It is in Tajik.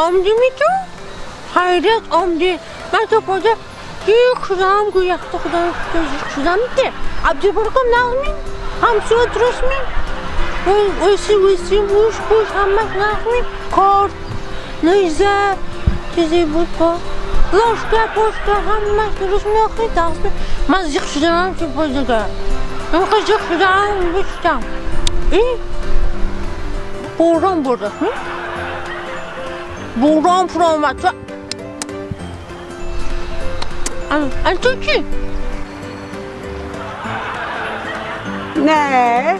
омдими ту? Хайрият омди. Ман то пода зиқ шудам, гӯ якта худам зиқ шудам те. Абдибарком нағмин, ҳамсоя дурустмин. Ойси ойси муш пуш ҳамаш нағмин. Корт, найза, чизе буд бо. Ложка, пошка ҳамаш дуруст меохи тағзми. Ман зиқ шудам чу подага. Инқа зиқ шудам, бишдам. И борон бурдастми? Борон фуромад. Ан ту чӣ? Не.